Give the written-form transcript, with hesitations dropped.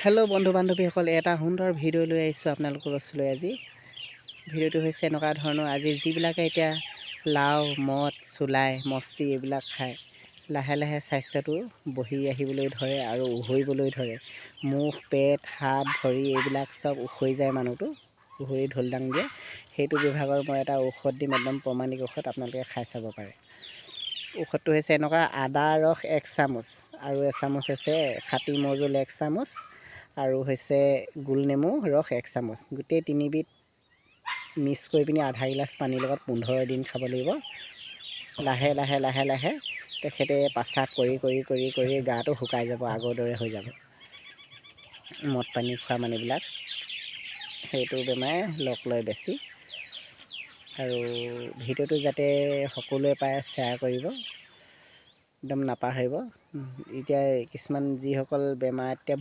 Hello' বন্ধু বান্ধৱীসকল, এটা সুন্দৰ ভিডিঅ' লৈ আহিছোঁ আপোনালোকৰ ওচৰলৈ। আজি ভিডিঅ'টো হৈছে এনেকুৱা ধৰণৰ। আজি যিবিলাকে এতিয়া লাও, মদ, চুলাই, মস্তি এইবিলাক খায়, লাহে লাহে স্বাস্থ্যটো বহি আহিবলৈ ধৰে আৰু উহৰিবলৈ ধৰে। মুখ, পেট, হাত, ভৰি এইবিলাক চব উখহি যায়। মানুহটো উখহি ঢোলদাং দিয়ে। সেইটো বিভাগৰ মই এটা ঔষধ দিম, একদম প্ৰমাণিক ঔষধ, আপোনালোকে খাই চাব পাৰে। ঔষধটো হৈছে এনেকুৱা: আদা ৰস এক চামুচ আৰু এচামুচ হৈছে খাটি মৌজোল এক চামুচ আৰু হৈছে গোল নেমু ৰস এক চামুচ। গোটেই তিনিবিধ মিক্স কৰি পিনি আধা গিলাচ পানীৰ লগত 15 দিন খাব লাগিব। লাহে লাহে লাহে লাহে তেখেতে প্ৰস্ৰাৱ কৰি কৰি কৰি কৰি গাটো শুকাই যাব, আগৰ দৰে হৈ যাব। মদ পানী খোৱা মানুহবিলাক সেইটো বেমাৰে লগ লয় বেছি। আৰু ভিডিঅ'টো যাতে সকলোৱে পায়, শ্বেয়াৰ কৰিব, একদম নাপাহৰিব। এতিয়া কিছুমান যিসকল বেমাৰ এতিয়া